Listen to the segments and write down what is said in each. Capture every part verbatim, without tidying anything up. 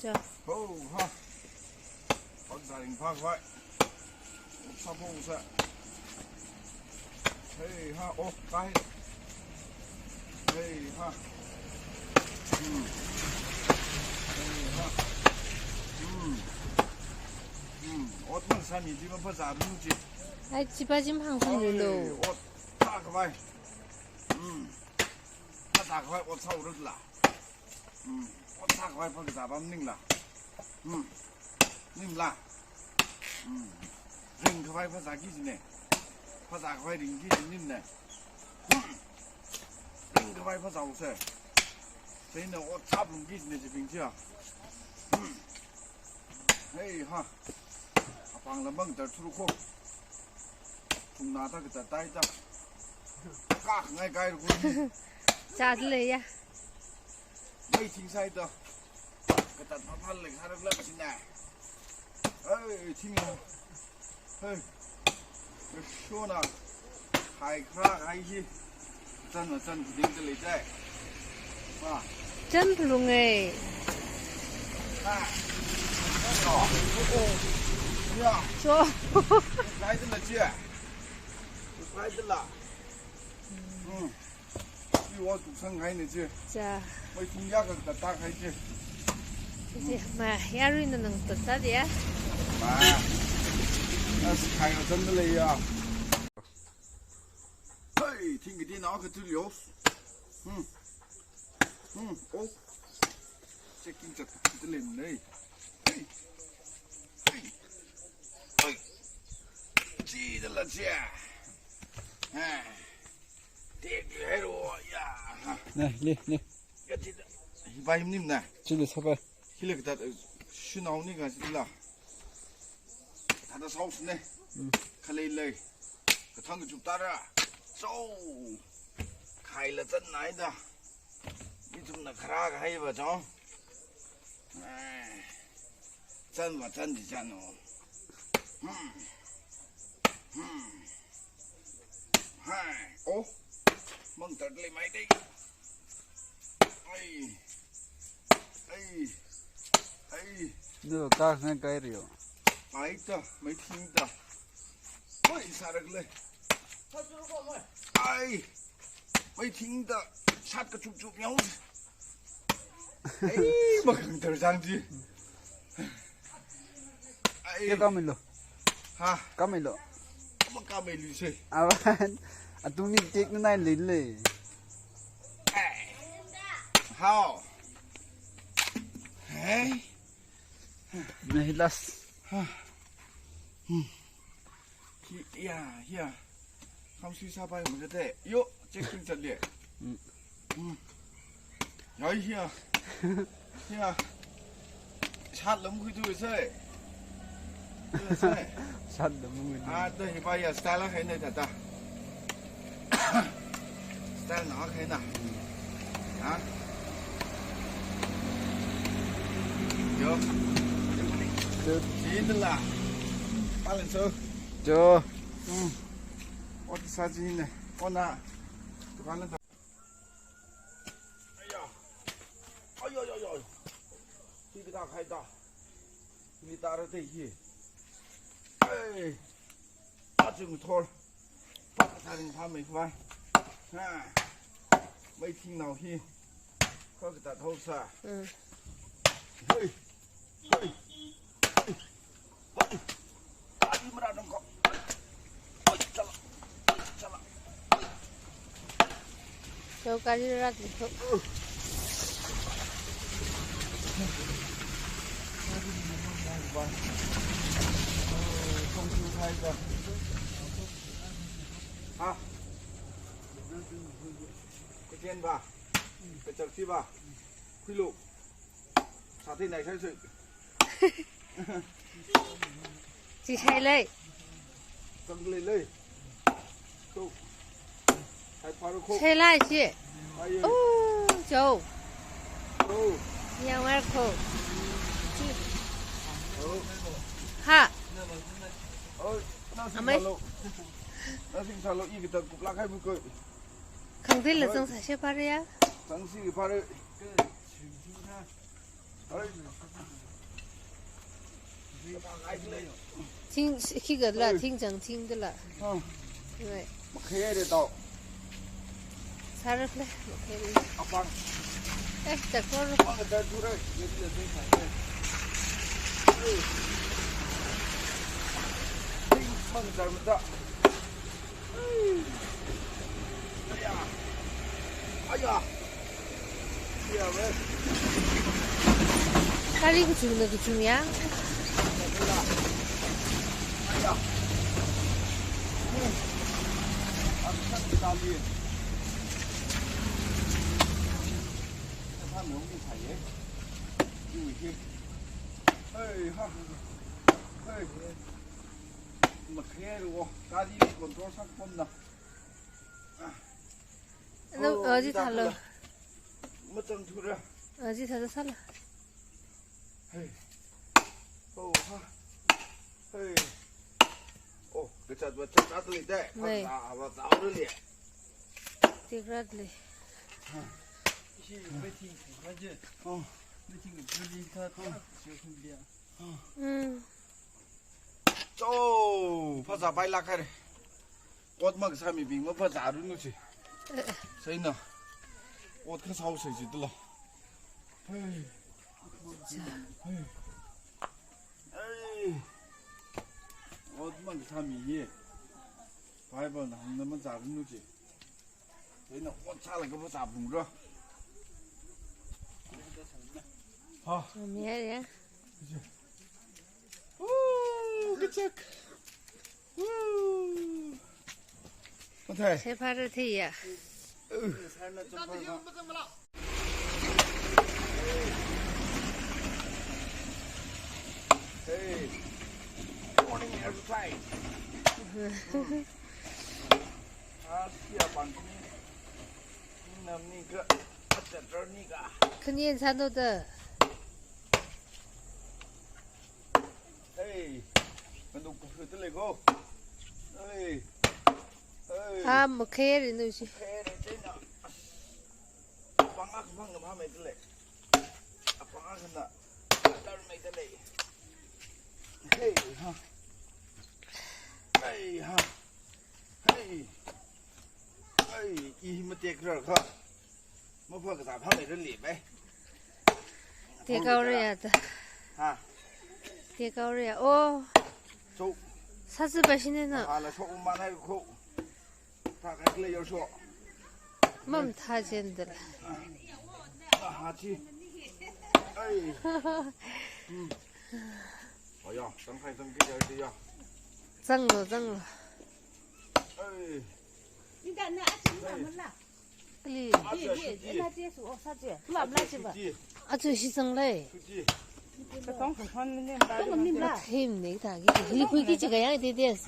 Cha. Ho, ha. Phazā ringphā khavai. Ot sāphosa. Hei, ha, oh, kai. Hei, ha. Hmm. Hei, ha. Hmm. Hmm. Ot masāmi chi maphazāmana chi. Ai, chipa chi maphangsanglulu. Ai, ot sā khavai. Hmm. Phazā khavai ot sāhaora la. Hmm. Ot sā khavai phazā pam maningla. Hmm. Maningla. Hmm. Ring khavai phazāki kajina. Phazā khavai ringki kajina. Hmm. Ring khavai phazāhaosa. Chieina ot sāphalungki kajina chibing chiya. Hmm. Hei ha. Apāng lamang dar thuru kho. Thungna ta katat tai ta. Kak ngai kai ru kho. Cha le ya. Mai thing sai ta. Katat ma phal le kharak la kajina. Hei, thing ya. Hei. Shona. Hai kra hai hi. Zan ma zan kuding de lei zai. Ha. Zan phalunga. Ha. Ya. Cho. Lai de la jia. Lai de la. Hmm. Iwo tuksang hai ne jia. Cha. Mai thing ya ka ta ta hai jia. Ji ma, yaruina nang ta ta dia. Ma. As khai zan de lei ya. Hei, thing kiti na ka tu lios. Hmm. Hmm. Oh. Checking chat kiti lei nei. Hei. Hei. Hei. Chi de la jia. Ha. Tek hai ro ya. Ha. Ne, ne, ne. Ka chi de. Hi bai nim na. Chi le sa bai. Hi le ka ta, eh, shinao ni ka chi la. Thāda sausne. Mm. Khalei lei. Kathang chup tara. So. Khai la zan nai da. Ithumna khara kahai va chong. Eh. Zan va zan di zan o. Hmm. Hmm. Hai. Oh. Mang tat lei mai dei. Ai. Ai. Ai. Nilo ka ngai kai rio. Ai ta, mai thing ta. Oi, sarak le. Ai. Mai thing ta. Shat ka chup chup yau. Ai, makang tar jang ji. Ai. Kya kamilo? Ha? Kamilo. Ama kamilo se. Awan. Atung ni tek nai lin le. Ai. How? Hey. Nahilas. Ha. Hmm. Hi, ya, ya. Khamsui sāpai makate. Yo, checking chat le. Mm. Mm. Ya, ya. Ya. Shat lam khui tu sai. Sai. Shat lam khui tu. Ah, ta hi pa ya style hai na ta ta. Style na khai na. Ha? Yo. Yo. Sila. Paling so. Jo. Hmm. Ot sāji ne. Ona. Tukang le. Aya. Ayo, yo, yo. Hi kita khai ta. Hi ta ra te hi. Hey. Achung thor. Pa ta ring pa mai khwai. Ha. Mai thing nao hi. Kha katat haosa. Mm. Hei. Hei. Hei. Hei. Ai, mara dong ko. Hei, chala. Hei, chala. Hei. Kau kali rat ni ko. Ha. Kachien ba. Kachak chi ba. Khuilu. Sāthei nai sai sai. Chi sai lei. Kang lei lei. Ko. Sai pharo ko. Sai lai chi. Ai. Oh, jo. Ko. Yang war ko. Chi. Oh. Ha. Oh, na sing Amai. Salo. Na sing salo i kita kuplak hai bu ko. Kang dil la sang sa she phare ya. Sang si phare. Ai. Thing, khi kala, thing chang thing dala. Ha. Right. Makhayai re tau. Sarak le, makhayai le. Apang. Eh, tak kor. Mang ka tar thura, ye ye ye. Thing mang ka tar mata. Aya. Aya. Aya, weh. Kali kuchungna kuchung ya. Aya. Ang san kali. Sa no mi sa ye. Yu ye. Hey, ha. Hey. Makhayai ro, kali control sak pom na. No, oh, aji thālo. Machang thura. Aji thāda sāla. Hey. Oh, ha. Hey. Oh, kachat wa chat chat le dai. Nei. Pha, pha, pha, pha, le. Tikrat le. Shi meeting, raje. Oh. Meeting, building ta, ta, shi khum dia. Oh. Mm. Cho, phazā pailāk haira. Ot makasā mibing maphazāranu chi. Saina. Ot kasāhaosa chi tula. Hey. Hey. Hey. Ot makasā mi hi. Bible na hāngda mazāranu chi. Ina ot sālaga phazā phungra. Ha. Miya ya. Woo, kachak. Woo. Mathai. Sai phara thei ya. Uh. Hey. Good morning, everybody. Asia pangni. Namni ka, achatar ni ka. Khanian sāno da. Hey, manduk kufu tu lego. Hey, hey. Ha, makhayai nu si. Makhayai china. Pangak pang ma mai tu le. Apangak na. Atar mai tu le. Hey, ha. Hey, ha. Hey. Ai, i matekrar kha. Maphā kasā phā mai ran li bai. Tekhaora ya da. Ha. Tekhaora ya. Oh. So. Sāsi ba shine na. Hala so manai ko. Ta kai le yo so. Mamthā jendal. Ha chi. Ai. Hmm. Aya, tang khai tang ki ya ya. Zanglo, zanglo. Ai. Kali. Achu shi zanglei. Thim ni ta ki. Hili khui ki chiga yang details.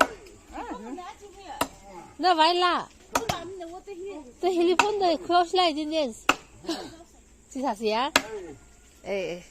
Na vai la. Ta hili phone da khui off lai details. Chi sāsi ya. Eh, eh.